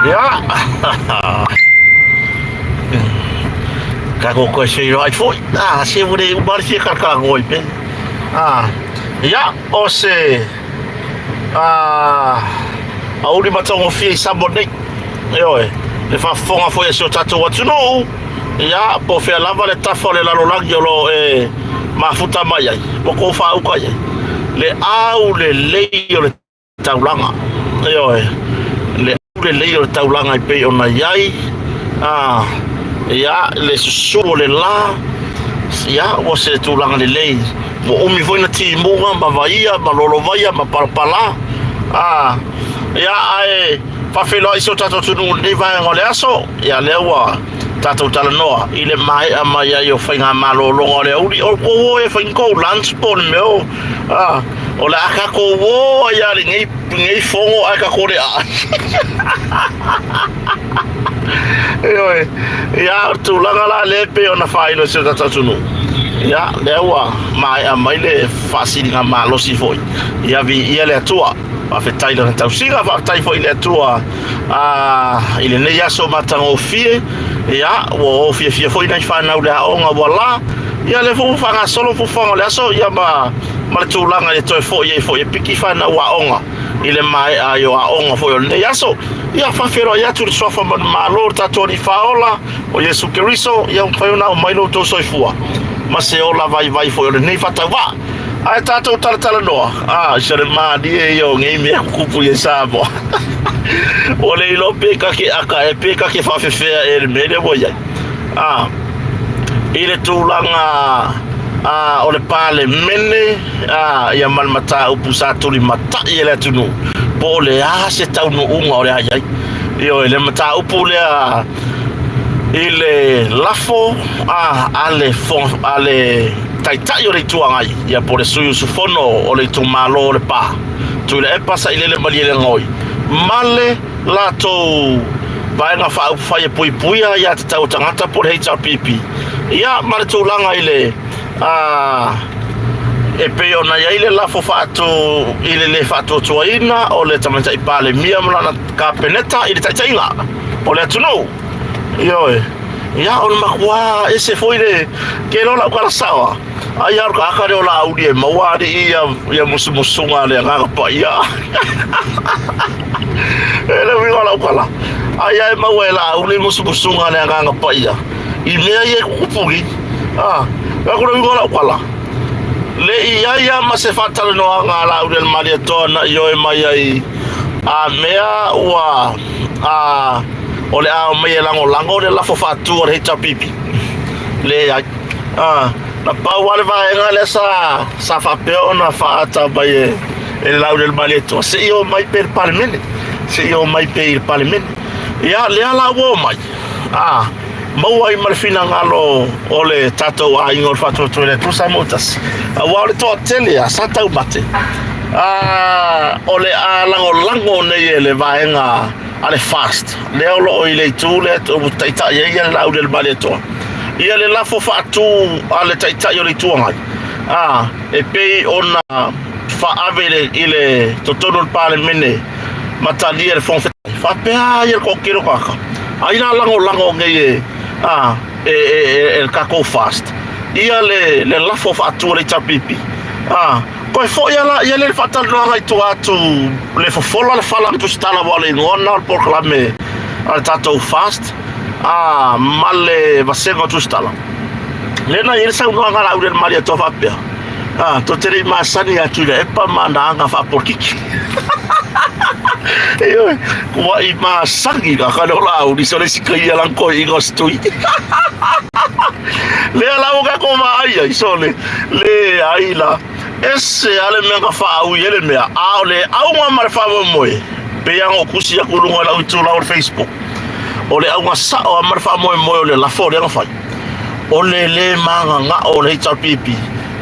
Ia. Tatou toe feiloai foi. Ah, se ua le uma le fia talatalanoa i pe. Ah, ia, o se ah, aoauli matagofie i Samoa nei. Ioe, le faafofoga foi a si o tatou atunuu, ia, po o fea lava le tafa o le lalolagi o lo o e mafuta mai ai, ua kou faauka i ai, le aulelei o le taulaga. Ioe, le aulelei o le taulaga e pei ona i ai, a, ia, le susulu o le la, ia, ua se tulaga lelei. Ua umi foi na timuga ma vaia ma lolovaia ma palapala, a, ia, ae faafeiloai si o tatou atunuu i lenei vaega o le aso, ia, lea ua tatou talanoa i le maea mai ai o faiga malologa o le aoauli. O kou o e fai ni kou lunch po o le mea o, a, o le a tatou o ai lava i lenei, lenei fono ae tatou le aai. Ioe, ia, o le tulaga la lea e pei ona faailo e si o tatou atunuu. Ia, lea ua maea mai le faasiliga malosi foi. Ia, viia le Atua. Faafetai i Lana tausiga, faafetai foi i le Atua i lenei aso matagofie. Ia, ua o fiafia foi nai fanau i le aoga ua la. Ia, lea foi ua faagasolo fuafuaga o le aso, ia ma, ma le tulaga e toe foi ai foi e piki fanau aoga i le maea ai o aoga foi o lenei aso. Ia, faafeiloai atu i le suafa manumalo o le tatou Alii Faaola, o Iesu Keriso, ia mafai ona aumai lo outou soifua ma se ola vaivai foi o lenei faatauvaa. Ae tatou talatalanoa, a, se le malie ia o nei mea kukupu i Samoa. Ua le iloa pe kake aka e pe kake faafefea e le mea lea ua i ai. A, i le tulaga a, o le Palemene a, ia ma le mataupu sa tulimatai e le atunuu, po o le a se taunuuga o le a i ai. Ioe, le mataupu lea i le lafo a, a le, a le Taitai o le Itu Agai, ia po o le sui usufono o le itumalo o Lepa, Tuilaepa Sailele Malielegaoi, ma le latou Vaega Faaupufai e Puipuia Aiatatau a Tagata po o le HRPP, ia ma le tulaga i le a, e pei ona i ai le lafo faatu i le le faatuatuaina o le Tamaitai Palemia ma lana Kapeneta i le taitaiga o le atunuu. Ioe. Ia, o le matua ese foi le ke loa lau tala sao a. Ai a o le tagata lea o Laauli e maua alii ia, ia musumusuga a le Agaga Paia. E le uiga o lau tala. Ai a e maua e Laauli musumusuga a le Agaga Paia i mea ia e tutupu nei. Ah, o le uiga o lau tala. Le i ai a ma se faatalanoaga a Laauli a le Malietoa na ioe mai ai a mea ua a o le a omai e lagolago le lafo faatu a le HRPP. Leai. Ah, na pau lava le vaega lea sa, sa faapea ona faaata mai e, e le Laaulialemalietoa, se i omai pea i le Palemene. Se i omai pea i le Palemene. Ia, lea la ua omai. Ah, maua ai ma le finagalo o le tatou aiga o le Faatuatua i le Atua Samoa Tasi. Aua o le toatele a sa taumate, ah, o le a lagolago nei e le vaega a le FAST, lea o lo o i le itu lea ua taitai ai le Laaulialemalietoa, ia le lafo faatu a le Taitai o le Itu Agai, a, e pei ona faaave i le, i le totonu o le Palemene ma talia e le Fofoga Fetalai. Faapea ia le toatele o tagata, ai la lagolago nei e, a, e, e, e, e le tatou FAST ia le, le lafo faatu a le HRPP. A, Toe foi a laia lea i le faatalanoaga i tua atu le fofola le fala a Tusitala aua o le igoa lena o le polokalame a le tatou FAST a ma le vasega o Tusitala. Lea na i ai le saunoaga a Laaulialemalietoa faapea, a, tou te le i masani ia Tuilaepa ma ana aga faapolokiki. Ioe, ua i masani ka leo Laauli, so le isi kaia lan koe inga o se tui. Lea la ua tatou vaai ai, sole, leai la, ese lava le mea na faaui ai le mea, a o le auga ma le faamoemoe, pei lava ona ou tusi atu i luga i lau itula o le Facebook, o le auga sao lava ma le faamoemoe o le lafo lea na fai, o le le mananao o le HRPP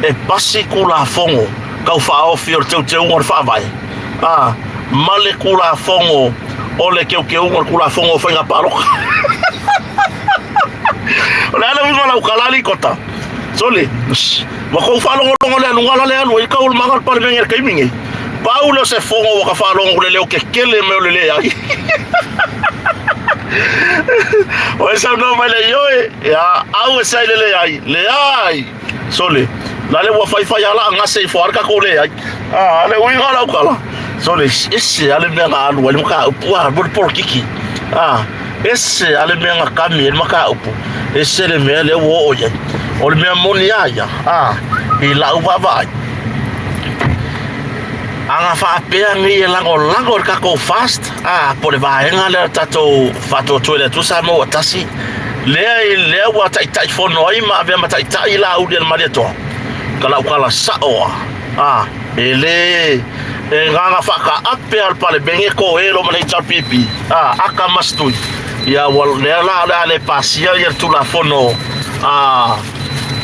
e pasi Tulafono Tau Faaofi o le Teuteuga o le Faavae, a, ma le Tulafono o le Teuteuga o le Tulafono o Faiga Palota. O le a le uiga o lau tala Likota? Sole, ua tou faalogologo le aluga la le alu ai taualumaga o le Palemene i le taimi nei. Pau lea o se fono ua ka faalogo le leo kekele mai o le leai. O e saunoa mai le ioe, ia, au e sai le leai, leai, sole, la le ua faifai ala a gase ifo a le tatou leai. A, le uiga o lau tala, sole, ese a le mea na alu ai le mataupu, a, mo le polokiki. A, ese a le mea na kami ai le mataupu, ese le mea lea ua oo i ai. O le mea moni a ia, a, i lau vaavaai, A na faapea nei e lagolago i le tatou fast, a, po o le vaega lea o le tatou Faatuatua i le Atua Samoa ua Tasi, lea, lea ua taitaifono ai ma avea ma taitai Laauli a le Malietoa, ka lau tala sao a, a, e le, e na na faataape a le Palemene ko e lo ma le HRPP, a, aka ma se tui, ia ua, lea la o le a le pasia ia le Tulafono, a,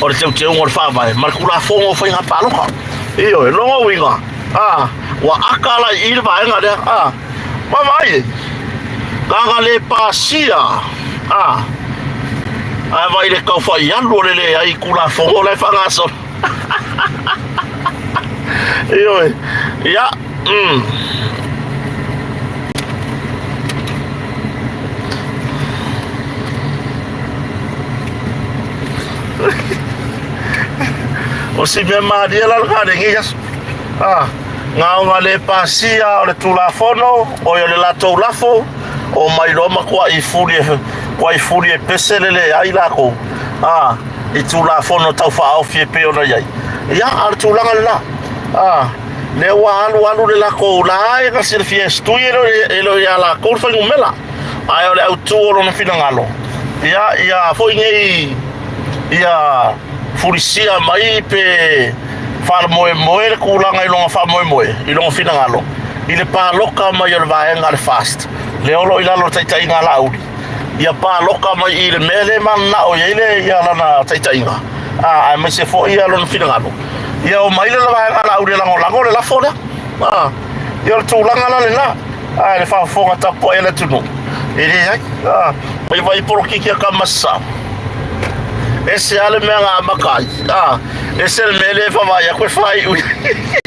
o le Teuteuga o le Faavae ma le Tulafono o Faiga Palota. Ioe, lona uiga, a, ua aka la i i le vaega lea, a, vaavaai e, na le pasia, a, ae vaai i le tau faialu o le leai Tulafono la e faagasolo. Ioe, ia, O si mea malie la lena lenei aso. Ah, gaoga le pasia o le Tulafono, oi o le latou lafo, o mai loa ma kuai fuli e, kuai fuli e pese le leai lakou, ah, i Tulafono tau faaofi e pei ona i ai. Ia, a o le tulaga lena. Ah, lea ua alu alu le lakou la e na silafia e se tui e le o ia lakou le fuainumera. Ae o le autu o lona finagalo, ia, ia foi nei ia fulisia mai pe faamoemoe le tulaga i lona faamoemoe, i lona finagalo, i le paloka mai o le vaega a le FAST, lea o lo o i lalo o le taitaiga a Laauli, ia paloka mai i le mea lea e mananao i ai le, ia lana taitaiga, a, aemaise foi ia lona finagalo, ia omai le vaega a Laauli e lagolago le lafo lea. A, ia o le tulaga la lena. A, le faafofoga tapuai a le atunuu, e leai. A, vaivai polokiki a Kamasa. Ese lava le mea na amata ai. A, ese le mea lea e vaavaai atu e faaiu i ai.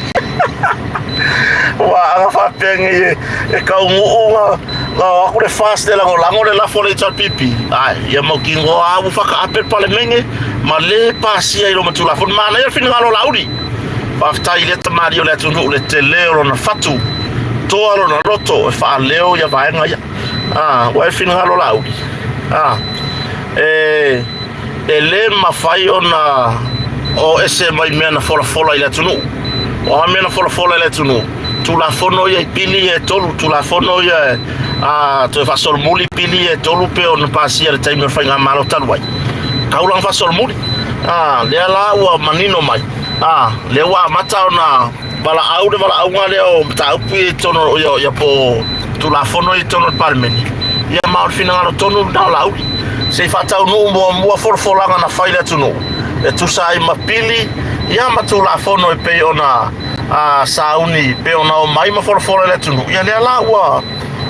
Ua aga faapea nei e, e taunuu na, na o atu le FAST e lagolago le lafo a le HRPP. Ae, ia mautinoa lava ua faataape le Palemene ma le pasia i loma Tulafono. Manaia le finagalo o Laauli. Faafetai i lea tamalii o le atunuu le tele o lona fatu, toa lona loto e faaleo ia vaega ia. Ah, ua e finagalo Laauli. Ah, e, e le mafai ona o ese mai mea na folafola i le atunuu. O a mea na folafola i le atunuu? Tulafono ia i pili ia e tolu, tulafono ia a toe faasolomuli pili ia e tolu pe ona pasia i le taimi o le faigamalo talu ai. Taulaga faasolomuli. A, lea la ua manino mai. A, lea ua amata ona valaau le valaauga lea o mataupu ia i totonu ia, ia po Tulafono ia i totonu o le Palemene. Ia ma o le finagalo tonu lena o Laauli. Se i faataunuu muamua folafolaga na fai i le atunuu e tusa ai ma pili ia ma Tulafono e pei ona a, sauni pei ona omai ma folafola i le atunuu. Ia lea la ua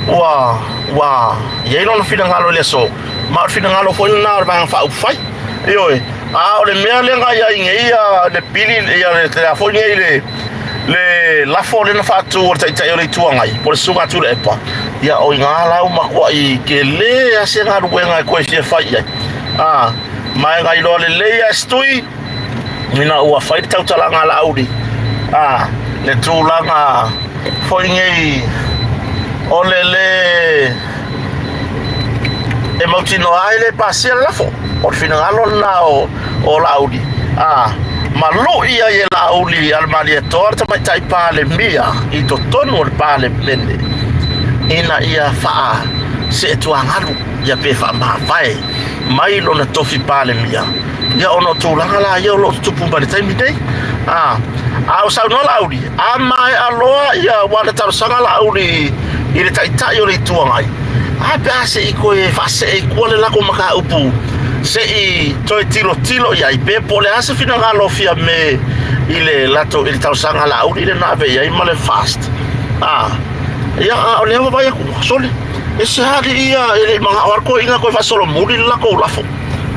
ua ua i ai lona finagalo i le aso, ma o le finagalo foi lena o le Vaega Faaupufai. Ioe, a o le mea lea na i ai nei ia le pili ia le, le a foi nei le le lafo lea na faatu o le Taitai o le Itu Agai po o le Susuga a Tuilaepa, ia o i ina la ua matuai tele lava se galuega e toe fia fai i ai. A, ma e na iloa lelei lava e se tui ina ua fai le tautalaga a Laauli, a, le tulaga foi nei o le lē e mautinoa ai le pasia le lafo. O le finagalo lena o, o Laauli, a, ma lu'i ai e Laauli a le Malietoa le Tamaitai Palemia i totonu o le Palemene ina ia faaseetuagalu ia pe faamavae mai lona tofi Palemia, ia ona o tulaga la ia o lo o tutupu mai le taimi nei. A, a o saunoa Laauli, a maea loa ia ua na talosaga Laauli i le Taitai o le Itu Agai, a pe a se i toe faasee i tua le lako mataupu se i toe tilotilo i ai pe po o le a se finagalo o Fiame i le latou i le talosaga a Laauli lea na ave i ai ma le FAST. A, ia, a o lea ua vaai atu, sole, e se alii ia e le i manao lava le toeaina toe faasolomuli le latou lafo.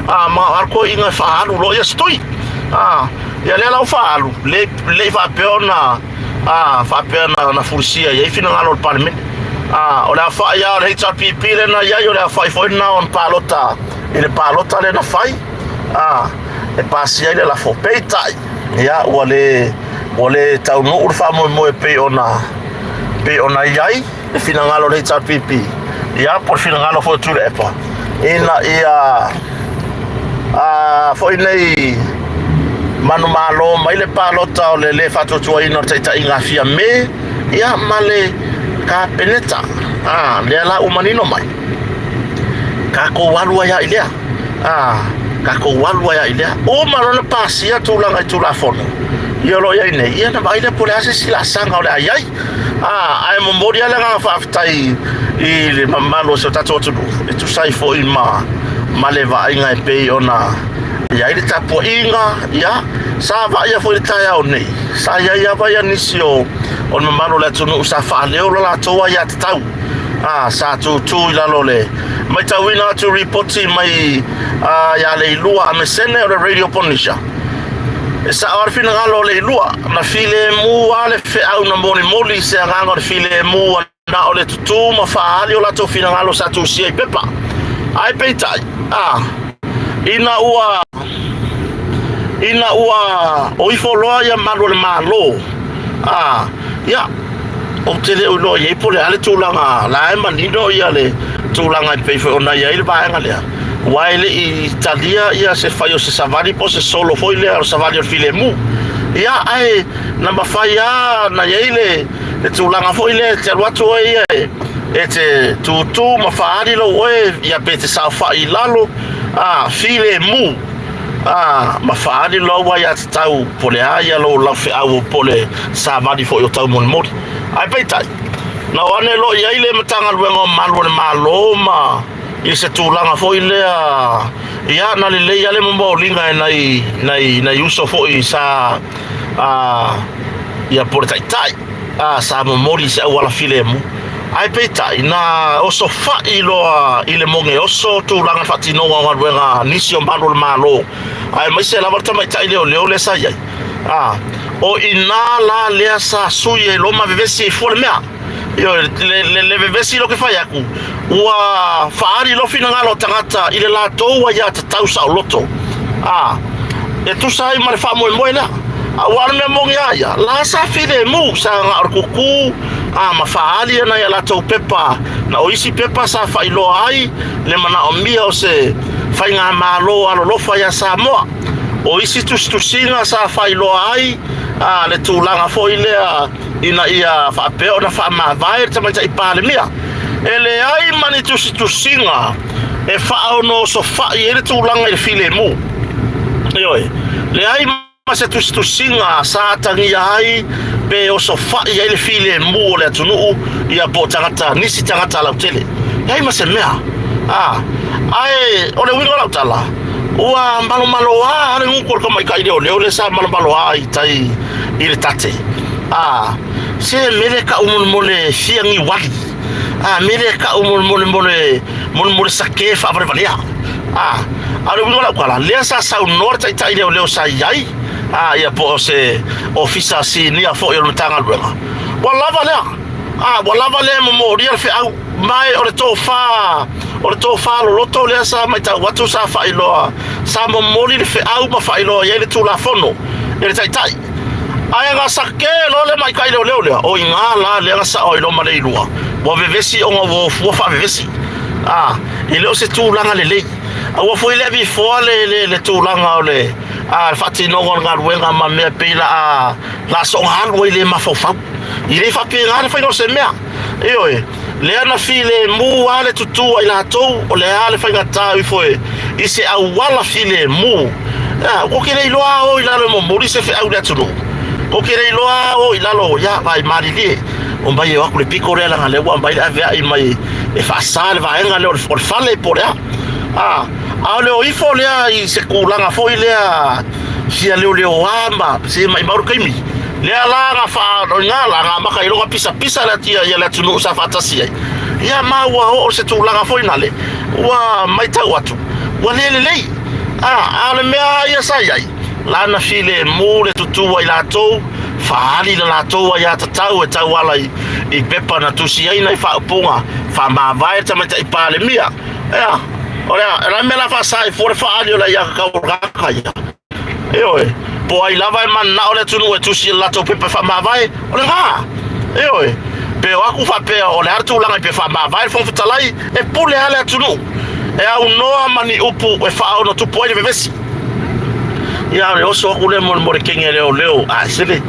A, manao lava le toeaina e faaalu loa ia se tui. A, ia lea la ua faaalu, le, le i faapea ona a, faapea na, na fulisia i ai finagalo o le Palemene. A, o le aofai lava o le HRPP lea na i ai, o le aofai foi lena o palota i le palota lea na fai, a, e pasia ai le lafo. Peitai, ia, ua le taunuu le faamoemoe pei ona i ai le finagalo o le HRPP, ia, po o le finagalo foi o Tuilaepa, ina ia foi nei manumalo mai le palota o le lē faatuatuaina o le taitaiga a Fiame, ia, ma le Kapeneta. A, lea la ua manino mai, tatou alu ai i lea, a, tatou alu ai i lea. Uma lona pasia tulaga i Tulafono ia o lo o i ai nei, ia, na vaai lea po o le a se isi laasaga o le a i ai. A, ae momoli lava le agaga faafetai i le mamalu o si o tatou atunuu e tusa ai foi ma le vaaiga e pei ona i ai le tapuaiga. Ia, sa vaaia foi le taeao nei, sa i ai lava ia nisi o le mamalu o le atunuu sa faaleo lo latou aiatatau, a, sa tutū i lalo o le matauina atu ripoti mai ia Leilua Amesene o le Radio Polynesia. E sao lava le finagalo o Leilua, na filemu lava le feau na molimoli i se agaga o le filemu na o le tutū ma faaali o latou finagalo sa tusia i pepa. Ae peitai, a, ina ua o ifo loa ia malu o le Malo, a, ia, ou te le o iloa i ai po o le a le tulaga la e manino ia le tulaga e pei foi ona i ai le vaega lea, aua e le i talia ia se fai o se savali po o se solo foi lea o le savali o le filemu. Ia, ae na mafai lava na i ai le tulaga foi lea e te alu atu ai ia e te tutū ma faaali lou oe, ia, pe te saofai i lalo, a, filemu, a, ma faaali lou aiatatau po o le a ia lou laufeau po o le savali foi o taumolimoli. Ae peitai, na o ane loa i ai le Matagaluega o Malu o le Malo ma i se tulaga foi lea, ia, na lelei lava le momoliga e nai uso foi sa ia po o le taitai, a, sa momoli i se auala filemu. Ae peitai, na osofai loa i le moge oso tulaga faatinoga o galuega a nisi o malu o le Malo, aemaise lava le tamaitai leoleo lea sa i ai. A, o i ina la lea sa sui ai loa ma vevesi ai fua le mea. Ioe, le vevesi lea ou te fai atu, ua faaali loa finagalo o tagata i le latou aiatatau saoloto, a, e tusa ai ma le faamoemoe lea. Aua o le mea moni a ia, la sa filemu, sa na o le kukū, a, ma faaali nai a latou pepa, na o isi pepa sa faailoa ai le manaomia o se faigamalo alolofa iā Samoa. O isi tusitusiga sa faailoa ai le tulaga foi lea ina ia faapea ona faamavae le tamaitai Palemia. E leai ma ni tusitusiga e faaonoosofai ai le tulaga i le filemu. Ioe, leai ma se tusitusiga sa atagia ai pe osofai ai le filemu o le atunuu, ia, po o tagata, nisi tagata lautele. Leai ma se mea. A, ae o le uiga o lau tala, ua malomaloa le gutu o le tamaitai leoleo lea sa malomaloa i tai i le tate. A, se mele ka'u molemole fia niuali. A, mele ka'u molemole molemole sake faavalevalea. A o le uiga o lau tala, lea sa saunoa le taitai leoleo sa i ai, a, ia, po o se ofisa sinia foi o le Matagaluega, ua lava lea. A, ua lava lea e momolia le feau, ma o le tofa, o le tofa loloto lea sa matau atu sa faailoa, sa momoli le feau ma faailoa i ai le Tulafono e le taitai. Ae na sake loa le maitai leoleo lea, o i ina la lea na sao ai loa ma le ilua, ua vevesi ona ua o fua faavevesi. A, e le o se tulaga lelei. Aua foi le avifoa le tulaga o le faatinoga o le galuega ma mea pei la soga alu ai le mafaufau. I le faapena le faiga o se mea. Ioe, lea na filemu lava le tutū a i latou, o le a le faigata ifo i se auala filemu. Ia, ko te le iloa o i lalo e momoli se feau i le atunuu. Ko te le iloa o i lalo, ia, vai malilie. O mai e o atu le pito lea leaga lea ua aumai le aveai mai e faasa le vaega lea o le fale po o le a. A o le o ifo lea i se tulaga foi lea fia leoleoa ma se maimau le taimi. Lea la na faa, la na amata ai loa ona pisapisa le atia ia le atunuu sa faatasi ai. Ia ma ua oo se tulaga foi nale, ua matau atu, ua le lelei. A o le mea ia sa i ai, la na filemu le tutū ai latou, Faaali le latou aiatatau e tauala i pepa na tusi ai nai faaupuga faamavae le Tamaitai Palemia. Ea, o le a, o le a mea la faasa ai fua le faaali o le aiatatau o le tagata ia? Ioe, po o ai lava e mananao le atunuu e tusi i le latou pepa faamavae, o lena. Ioe, pe o atu faapea o le a le tulaga pe faamavae le Fofoga Fetalai, e pule lava le atunuu e aunoa ma ni upu e faaonotupu ai le vevesi. Ia, o le oso atu lea mo le kenge a leoleo, a se le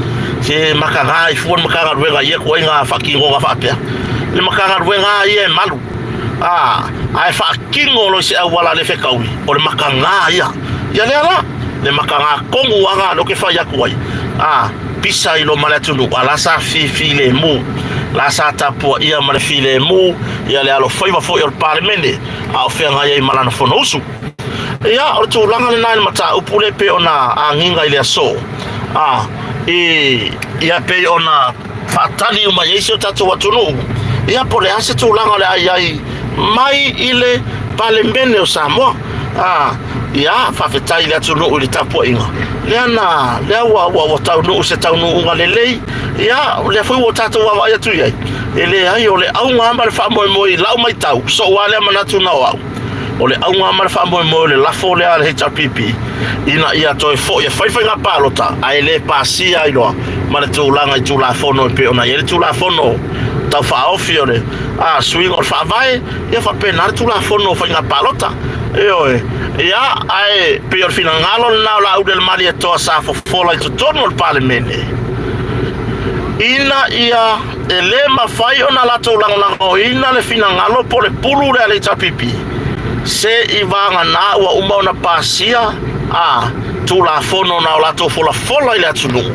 se makaga ai fua le Matagaluega i ia ituaiga faatinoga faapea. Le Matagaluega lava ia e malu, a, ae faatino loa i se auala le fetaui, o le makaga ia. Ia lea la, le makaga tonu lava lea ou te fai atu ai, a, pisa ai loa ma le atunuu, a la sa fifilemu, la sa tapuaia ma le filemu ia le alofaiva foi o le Palemene a o feagai ai ma lana Fonousu. Ia, o le tulaga lena i le mataupu lea pei ona agiga i le aso, a, i, ia pei ona faatali uma i ai si o tatou atunuu, ia po o le a se tulaga o le a i ai mai i le Palemene o Samoa. A, ia, faafetai i le atunuu i le tapuaiga lea na, lea ua, ua, ua taunuu se taunuuga lelei, ia, o lea foi ua tatou vaavaai atu i ai. E leai, o le auga ma le faamoemoe i lau matau, sou lava lea manatu na o au, O le auga ma le faamoemoe o le lafo lea a le HRPP ina ia toe foi e fai faiga palota ae le pasia ai loa ma le tulaga i Tulafono e pei ona i ai le Tulafono Tau Faaofi o le a, suiga o le Faavae, ia faapena le Tulafono o Faiga Palota. Ioe. Ia, ae pei o le finagalo lena o Laaulialemalietoa sa fofola i totonu o le Palemene ina ia E le mafai ona latou lagolagoina le finagalo po o le pulu lea a le HRPP se i vagana ua uma ona pasia a Tulafono na o latou folafola i le atunuu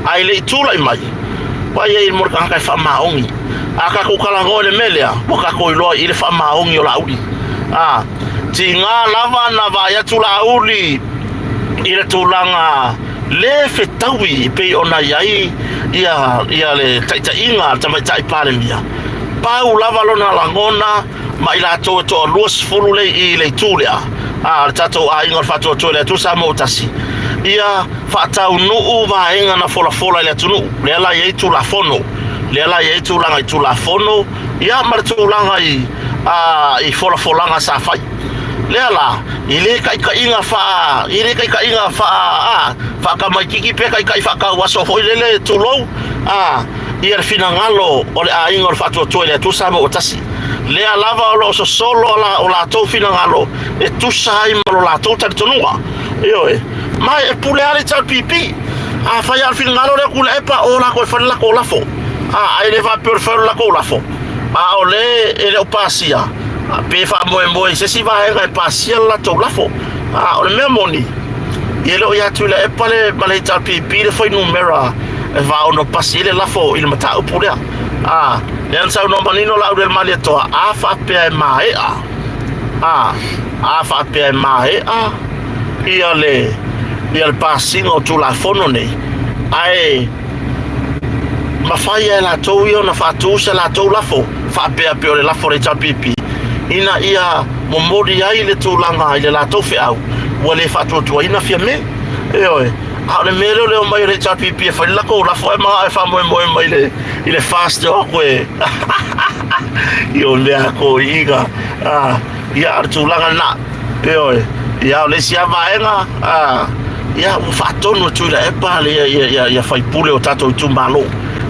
ae le i tulai mai. Vaai ai mo le tagata e faamaoni. A tatou talanoa i le mea lea, ua tatou iloa i le faamaoni o Laauli. A tiga lava na vaai atu Laauli i le tulaga le fetaui e pei ona i ai ia, ia le taitaiga a le tamaitai Palemia. Pau lava lona lagona ma i latou e toa 20 le i le itu lea, a le tatou aiga o le Faatuatua i le Atua Samoa ua tasi, ia faataunuu vaega na folafola i le atunuu. Lea la i ai Tulafono, lea la i ai tulaga i Tulafono, ia ma le tulaga i, a, i folafolaga sa fai. Lea la, i le taitaiga faa, i le taitaiga faa, a, faatamaititi pe taitai faatauaso foi lele, tulou, a, ia le finagalo o le aiga o le Faatuatua i le Atua Samoa ua tasi. Lea lava o lo o sosolo la, o latou finagalo e tusa ai ma lo latou talitonuga. Ioe, ma e pule lava le HRPP. Afai lava o le finagalo lea o Tuilaepa, o latou e fai le latou lafo. A, ae le faapea o le fai o le latou lafo, a o le e le o pasia, pe faamoemoe i se isi vaega e pasia le latou lafo. A o le mea moni, e le o ia Tuilaepa le ma le HRPP le fuainumera e faaono pasi ai le lafo i le mataupu lea. A, lea na saunoa manino Laaulialemalietoa, a faapea e maea, a, a faapea e maea ia le, ia le pasiga o Tulafono nei, ae mafai e latou ia ona faatu se latou lafo faapea pei o le lafo a le HRPP ina ia momoli ai le tulaga i le latou feau ua le faatuatuaina Fiame. Ioe, a o le mea lea o le omai o le HRPP e fai le latou lafo ae manao e faamoemoe mai le, i le FAST e o atu e i o mea toeaiina ah, ia o le tulaga lena. Ioe, ia o le isi lava vaega ah, ia ua faatonu e Tuilaepa ia, ia, ia, ia faipule o tatou itumalo.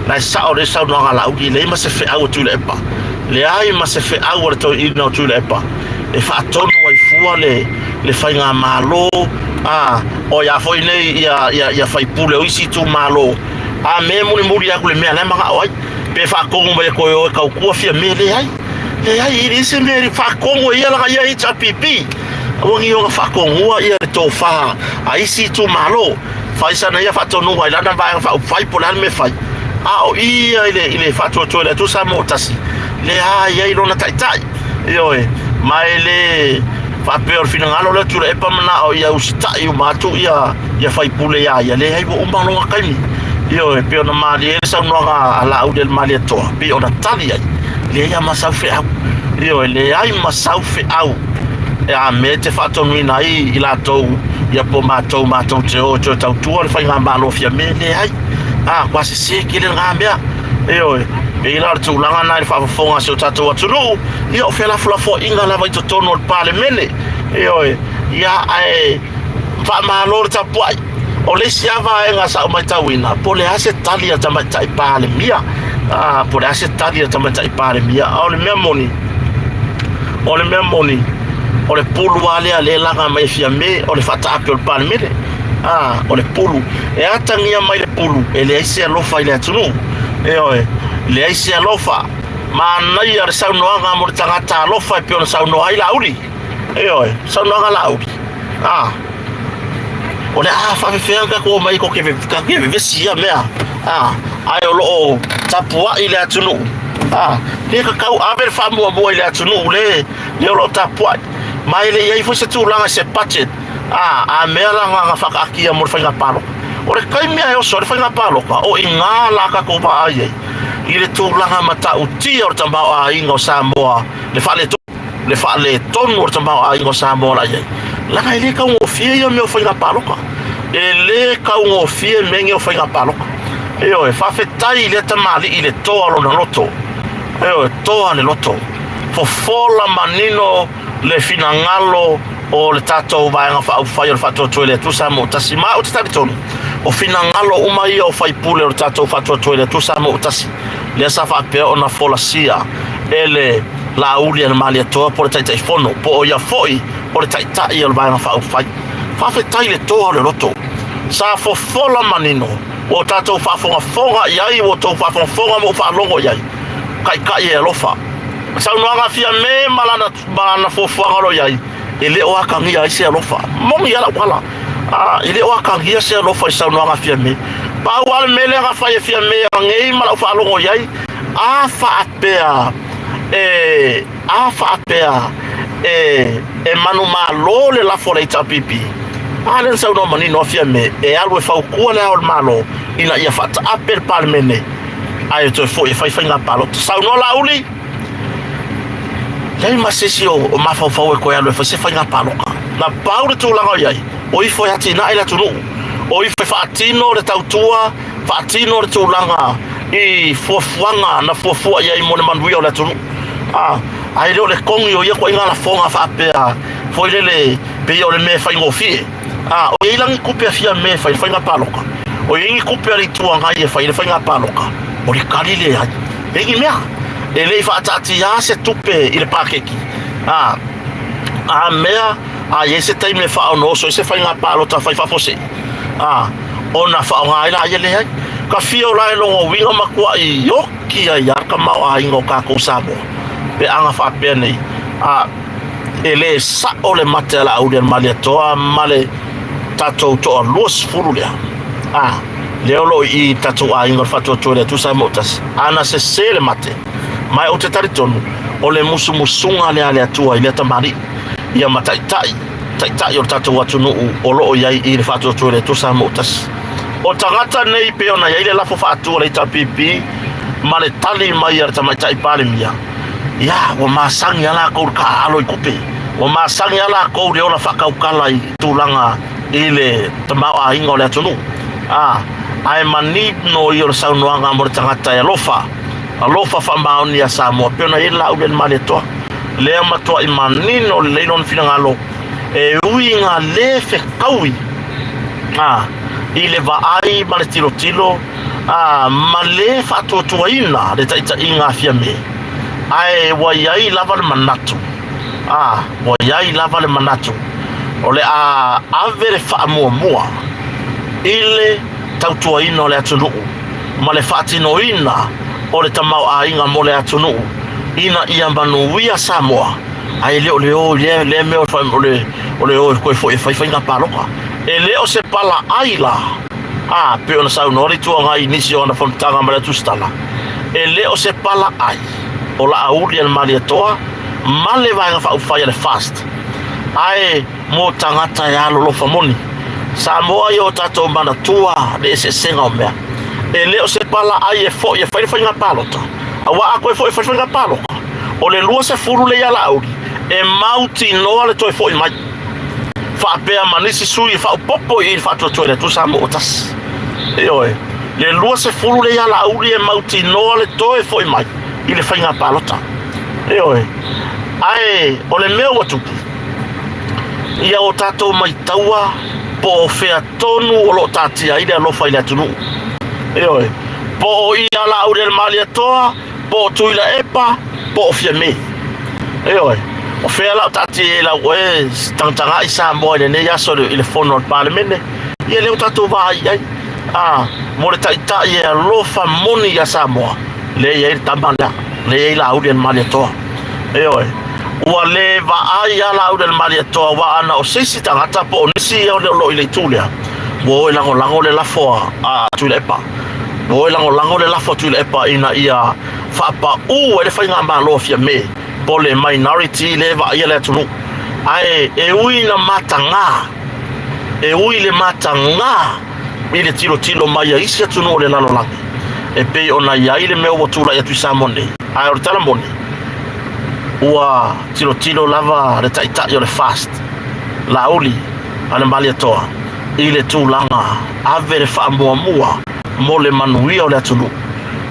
Na e sao le saunoaga a Laauli, leai ma se feau a Tuilaepa. Leai ma se feau a le toeaina o Tuilaepa e faatonu ai fua le, le faigamalo a o ia foi nei ia, ia, ia faipule o isi itumalo a me mulimuli atu le mea la e manao ai pe faatonu mai e toe o e tautua Fiame leai leai e leai se mea e faatonu e ia lana ia HRPP aua ne i ona faatonua ia le tofa a isi itumalo fai sana ia faatonuga i lana vaega faaupufai po o le a le mea e fai a o ia i le, i le faatuatua i le Atua Samoa ua tasi lea i ai lona taitai ioe ma e le faapea o le finagalo lea Tuilaepa manao ia usitai uma atu ia ia faipule iā ia leai ua uma lona taimi ioe pei ona malie le saunoaga a Laaulialemalietoa pei ona tali ai leai ma sau feau ioe leai ma sau feau e a mea e te faatonuina ai i latou ia po matou matou te o e toe tautua le faigamalo Fiame leai. A, ua sese tele lena mea. Ioe, pei la o le tulaga lena i le faafofoga a si o tatou atunuu, ia o felafolafoaiga lava i totonu o le Palemene. Ioe, ia ae faamalo le tapuai. O le isi lava vaega sa ou matauina, po o le a se tali a le Tamaitai Palemia, a, po o le a se tali a le Tamaitai Palemia. A o le mea moni, o le mea moni, o le pulu lava lea lea e laga mai e Fiame, o le faataape o le Palemene. A, o le pulu. E atagia mai le pulu, e leai se alofa i le atunuu. Ioe, leai se alofa. Manaia le saunoaga mo le tagata alofa e pei ona saunoa ai Laauli. Ioe, saunoaga a Laauli. A, o le a faafefea ona tatou omai tatou te vevesi ia mea. A, ae o lo o tapuai le atunuu. A, le tatau ave le faamuamua i le atunuu le le o lo o tapuai. Ma e le i ai foi se tulaga se budget a, a mea la na faataatia mo le faiga palota. O le taimi lava e oso ai le faiga palota, o i ina la tatou vaai ai i le tulaga matautia o le tamaoaiga o Samoa, le faaletonu. Le faaletonu o le tamaoaiga o Samoa la i ai. Leaga e le taugofie ia mea o faiga palota. E le taugofie mea nei o faiga palota. Ioe, faafetai i lea tamalii i le toa o lona loto. Ioe, toa le loto. Fofola manino le finagalo o le tatou Vaega Faaupufai o le Faatuatua i le Atua Samoa ua Tasi. Ma ou te talitonu, o finagalo uma ia o faipule o le tatou Faatuatua i le Atua Samoa ua Tasi, lea sa faapea ona folasia e le Laauli a le Malietoa po o le Taitaifono, po o ia foi o le Taitai o le Vaega Faaupufai. Faafetai i le toa o le loto. Sa fofola manino, ua o tatou faafogafoga i ai, ua outou faafogafoga ma ou faalogo i ai. Taitai e alofa. Saunoaga a Fiame ma lana, ma lana fuafuaga o lo o i ai, e le o atagia ai se alofa. Moni lava lau tala, a, e le o atagia se alofa i saunoaga a Fiame. Pau lava le mea lea na fai e Fiame anei ma lau faalogo i ai, a faapea e, a faapea e, e manumalo le lafo a le HRPP, a lea na saunoa manino a Fiame, e alu e fautua le Ao o le Malo ina ia faataape le Palemene ae toe foi e fai faiga palota. Saunoa Laauli, leai ma se isi o, o mafaufau e toe alu e fai se faiga palota. Na pau le tulaga o i ai, o ifo e atinae le atunuu, o ifo e faatino le tautua, faatino le tulaga i fuafuaga na fuafua i ai mo le manuia o le atunuu. A, ae le o le kogi o ia ituaiga lafoga faapea foi lele pei o le mea e faigofie. A, o i ai la ni tupe a Fiame e fai i le faiga palota? O i ai ni tupe a le Itu Agai e fai i le faiga palota? O le tali leai. E ni mea. E le i faataatia se tupe i le paketi. A, a mea, a i ai se taimi e faaonooso ai se faiga palota fai faafuasei, a, ona faaaoga ai laia leai. Ka fia o la e logo uiga matuai oki ai lava le tamaoaiga o tatou Samoa pe ana faapea nei. A, e le sao le mate a Laauli a le Malietoa ma le tatou toa 20 lea. A, lea o lo o i i tatou aiga o le Faatuatua i le Atua Samoa Tasi. Ana sese le mate, ma ou te talitonu, o le musumusuga lea a le Atua i lea tamalii, ia ma taitai, taitai o le tatou atunuu o lo o i ai i le Faatuatua i le Atua Samoa Tasi. O tagata nei pei ona i ai le lafo faatu a le HRPP ma le tali mai a le Tamaitai Palemia, Ia, ua masani lava latou i le taaalo i tupe. Ua masani lava latou i le ola faatautala i tulaga i le tamaoaiga o le atunuu. A, ae manino ia o le saunoaga mo le tagata e alofa, alofa faamaoni ia Samoa, pei ona i ai le Laauli a le Malietoa. Lea matuai manino lelei lona finagalo, e ui ina le fetaui, a, i le vaai ma le tilotilo, ā, ma le faatuatuaina le taitaiga a Fiame, ae ua i ai lava le manatu, ā, ua i ai lava le manatu o le a ave le faamuamua i le tautuaina o le atunuu ma le faatinoina o le tamaoaiga mo le atunuu ina ia manuia Samoa, ae le o le o i lea, lea mea o le, o le o e toe foi e fai faiga palota. E le o se pala ai la. A, pei ona saunoa le Itu Agai i nisi o ana fonotaga ma le Tusitala, e le o se pala ai o Laauli a le Malietoa ma le Vaega Faaupufai a le FAST, ae mo tagata e alolofa moni. Samoa ia o tatou manatua le eseesega o mea. E le o se pala ai e foi e fai le faiga palota, aua a toe foi e fai le faiga palota, o le 20 lea ia Laauli e mautinoa le toe foi mai. faapea ma nisi sui e faaopoopo i le faatuatua i le Atua Samoa ua tasi. Ioe, Le 20 lea ia Laauli e mautinoa le toe foi mai i le faiga palota. Ioe. Ae o le mea ua tupu, ia o tatou maitaua po o fea tonu o lo o taatia ai le alofa i le atunuu. Ioe. Po o ia Laaulialemalietoa, po o Tuilaepa, po o Fiame. Ioe. O fea la o taatia ai lau oe tagatagai Samoa i lenei aso i le fono a le Palemene? Ia lea ua tatou vaai i ai. A, mo le taitai e alofa moni iā Samoa, lea e i ai le tama lea, lea e i ai Laaulialemalietoa. Ioe. Ua le vaai lava Laaulialemalietoa aua ana o se isi tagata po o nisi ia o lo o i le itu lea, ua o e lagolago le lafo a Tuilaepa. Ua o e lagolago le lafo a Tuilaepa ina ia faapaū ai le faigamalo a Fiame po o le minority lea e vaaia le atunuu. Ae e ui ina mataga, e ui le mataga i le tilotilo mai a isi atunuu o le lalolagi e pei ona i ai le mea ua tulai atu i Samoa nei. Ae o le tala moni, ua tilotilo lava le taitai o le FAST, Laauli Alemalietoa, i le tulaga ave le faamuamua mo le manuia o le atunuu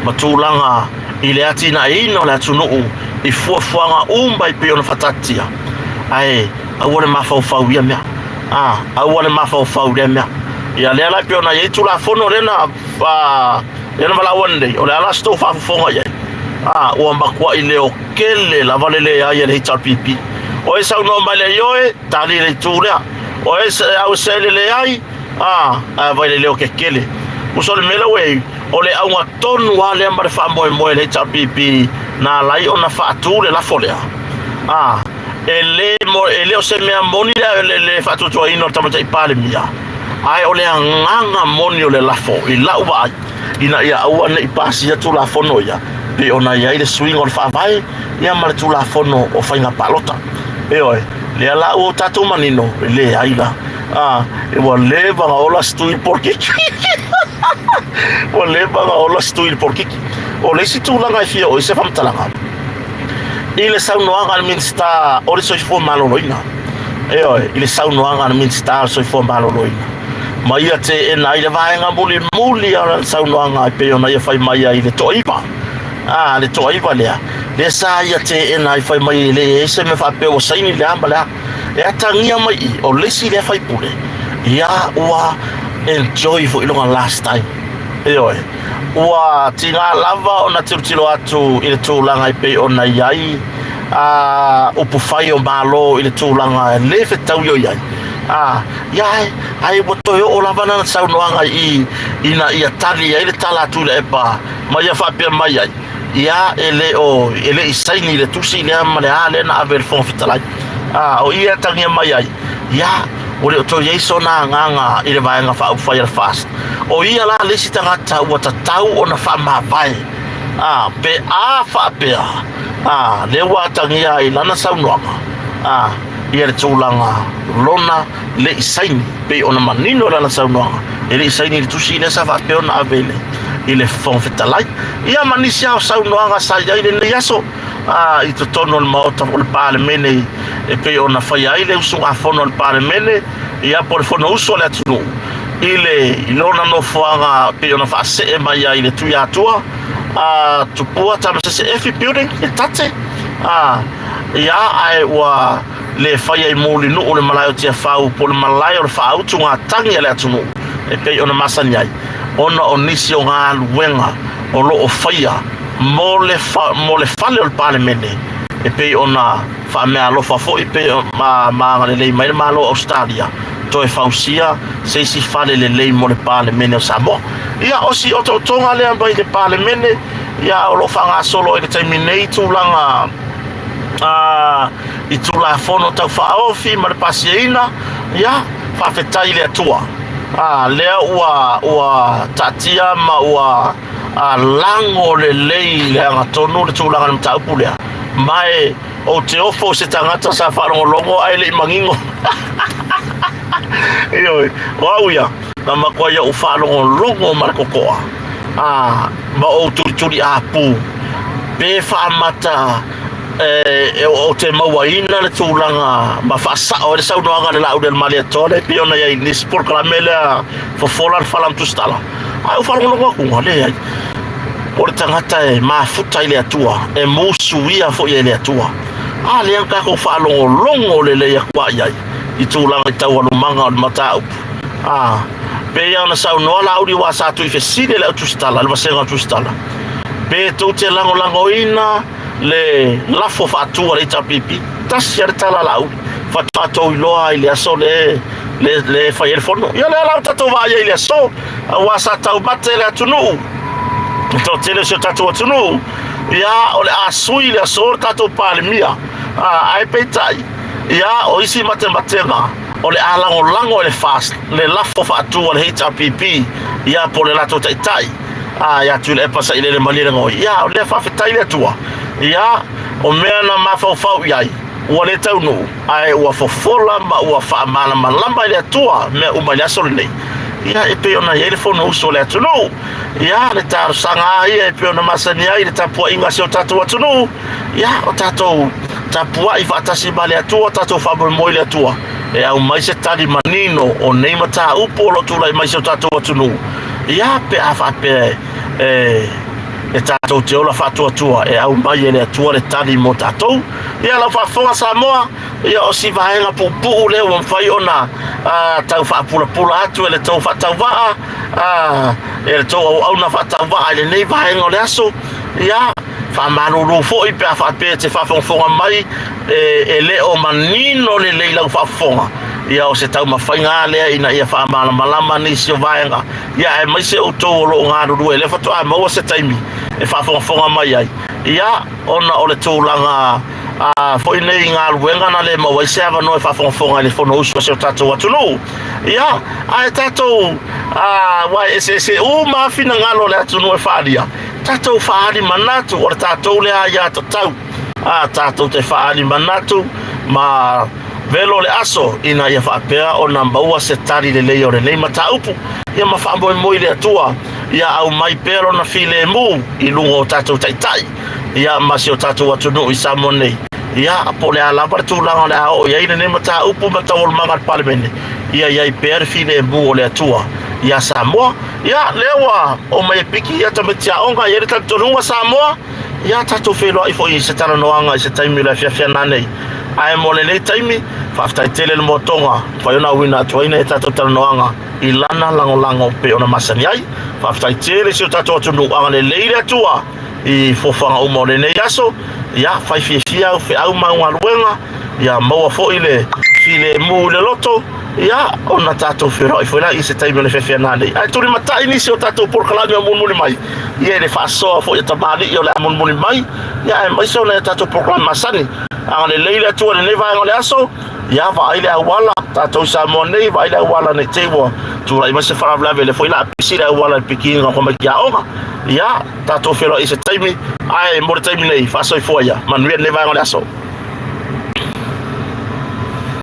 ma tulaga i le atinaeina o le atunuu i fuafuaga uma e pei ona faataatitia. Ae aua le mafaufau i ia mea. A, aua le mafaufau i lea mea. Ia lea la e pei ona i ai Tulafono lea na, a, lea na valaau nei, o le a la se tou faafofoga i ai? A, ua matuai leo kele lava le leai a le HRPP. O e saunoa mai le ioe, tali le itu lea. O e au se le leai, a, ae vai le leo kekele. Uso le mea lea ua i ai, o le auga tonu lava lea ma le faamoemoe a le HRPP na ala ai ona faatu le lafo lea. A, e le, e le o se mea moni le, le, le faatuatuaina o le Tamaitai Palemia, ae o le agaga moni o le lafo i lau vaai, ina ia aua ne i pasia Tulafono ia, pei ona i ai le suiga o le Faavae ia ma le Tulafono o Faiga Palota. Ioe, lea la ua tatou manino, e leai la. A, ua leva ona ola se tui i le polokiki. Ua leva ona ola se tui i le polokiki. O le isi tulaga e fia oo i se faamatalaga, i le saunoaga a le Minisita o le Soifua Maloloina. Ioe, i le saunoaga a le Minisita o le Soifua Maloloina, ma ia teena ai le vaega mulimuli o lana saunoaga e pei ona ia fai mai ai i le toaiva. A, le toaiva lea, lea sa ia teena ai fai mai e leai se mea faapea ua saini le a ma le a. E atagia mai i, o le isi lea faipule, ia ua enjoy foi lona last time. Ioe. Ua tiga lava ona tilotilo atu i le tulaga e pei ona i ai a upufai o Malo i le tulaga e le fetaui o i ai. A, ia ae, ae ua toe oo lava lana saunoaga i ina ia tali ai le tala a Tuilaepa ma ia faapea mai ai, ia e le o, e le i saini i le tusi lea ma le a lea na ave i le Fofoga Fetalai. A, o i e atagia mai ai, ia, ua le o toe i ai sona agaga i le Vaega Faaupufai a le FAST. O ia la le isi tagata ua tatau ona faamavae, a, pe a faapea, a, lea ua atagia ai lana saunoaga, a, ia le tulaga lona le i saini, pei ona manino lana saunoaga, e le i saini i le tusi lea sa faapea ona ave i le, i le Fofoga Fetalai. Ia ma nisi lava o saunoaga sa i ai lenei aso, a, i totonu o le Maota o le Palemene e pei ona faia ai le usugafono a le Palemene, ia po o le Fonousu a le atunuu i le i lona nofoaga pei ona faasee mai ai i le Tuiatua a Tupua Tamasese Efi Building i Tate a ia ae ua le faia i Mulinuu le malae o Tiafau po o le malae o le faautugatagi a le atunuu e pei ona masani ai ona o nisi o galuega o lo o faia mo le mo le fale o le Palemene e pei ona faameaalofa foi pe ma ma agalelei mai le Malo o Ausetalia toe fausia se isi fale lelei mo le Palemene o Samoa. Ia, o si otootoga lea mai le Palemene, ia, o lo o faagasolo ai i le taimi nei tulaga a, i Tulafono Tau Faaofi ma le pasiaina, ia, faafetai i le Atua. A, lea ua, ua taatia ma ua a, lago lelei i le agatonu le tulaga i le mataupu lea, ma e ou te ofo i se tagata sa faalogologo ae le i manino. Ioe, o au ia, na matuai ou faalogologo ma le totoa, a, ma ou tulituliapu, pe faamata. E, ou te mauaina le tulaga ma faasao ai le saunoaga a le Laaulialemalietoa lea e pei ona i ai i nisi polokalame lea fofola le fala ma tusitala. Ae ou faalogologo atu, ua leai. O le tagata e mafuta i le Atua, e musuia foi e le Atua. A lea na tatou faalogologo lelei atu lava i ai i tulaga i taualumaga o le mataupu. A, pei ona saunoa Laauli aua sa tuifesili e le au tusitala, le vasega o tusitala, pe tou te lagolagoina le lafo faatu a le HRPP. Tasi lava le tala a Laauli, faatoa tou iloa i le aso le le le fai ai le fono. Ia lea la ua tatou vaai ai i le aso, aua sa taumate le atunuu, le toatele o si o tatou atunuu, ia o le a sui le aso le tatou Palemia. Ae peitai, ia o isi matematega o le a lagolago e le FAST le lafo faatu a le HRPP, ia po o le latou taitai, ia Tuilaepa Sailele Malielegaoi. Ia o lea faafetai le Atua, ia o mea na mafaufau i ai ua le taunuu, ae ua fofola ma ua faamalamalama e le Atua mea uma i le aso lenei. Ia e pei ona i ai le Fonousu a le atunuu. Ia le talosaga lava ia e pei ona masani ai le tapuaiga a si o tatou atunuu. Ia o tatou tapuai faatasi ma le Atua, tatou faamoemoe i le Atua e aumai se tali manino o nei mataupu o lo o tulai mai i si o tatou atunuu. Ia pe a faapea e e tatou te ola faatuatua e aumai e le Atua le tali mo tatou. Ia lau faafofoga Samoa, ia o si vaega puupuu lea ua mafai ona tau faapulapula atu e le tou faatauvaa, e le tou auauna faatauvaa i lenei vaega o le aso. Ia faamalulu foi pe a faapea e te faafogafoga mai e le o manino lelei lau faafofoga. Ia o se taumafaiga lea ina ia faamalamalama nisi o vaega, ia aemaise outou o lo o galulue, lea faatoa maua se taimi e faafogafoga mai ai. Ia ona o le tulaga foi nei i galuega na le maua ai se avanoa e faafogafoga i le Fonousu a si o tatou atunuu. Ia, ae tatou aua e eseese uma lava finagalo o le atunuu e faaalia, tatou faaali manatu, o le tatou lea aiatatau, tatou te faaali manatu ma velo le aso ina ia faapea ona maua se tali lelei o lenei mataupu, ia ma faamoemoe i le Atua ia aumai pea lona filemu i luga o tatou taitai, ia ma si o tatou atunuu i Samoa nei. Ia, po o le a lava le tulaga o le a oo i ai lenei mataupu ma taualumaga a le Palemene, ia i ai pea le filemu o le Atua iā Samoa. Ia, lea ua oo mai e piki ia tamaiti aoga, e i ai le talitonuga Samoa, ia tatou feiloai foi i se talanoaga i se taimi o le afiafi ana nei. Ae mo lenei taimi, faafetai tele le moatoga, mafai ona auina atu ai nai a tatou talanoaga i lana lagolago pei ona masani ai. Faafetai tele i si o tatou atunuu, agalelei le Atua i foafoaga uma o lenei aso. Ia, fai fiafia au feau ma au galuega, ia maua foi le filemu i le loto, ia, ona tatou feiloai foi lea i se taimi o le afiafi ana nei. Ae tulimatai nisi o tatou polokalame o mulimuli mai, ia i le faasoa foi a tamalii o le a mulimuli mai, ia aemaise o nai a tatou polokalame masani. Agalelei le Atua i lenei vaega o le aso, ia vaai le auala, tatou i Samoa nei, vaai le auala ne i te i ua tulai mai se faalavelave, lea foi o le a pisi le auala i le pikiina o tamaiti aoga. Ia, tatou feiloai i se taimi, ae mo le taimi nei, faasoifua ia, manuia lenei vaega o le aso.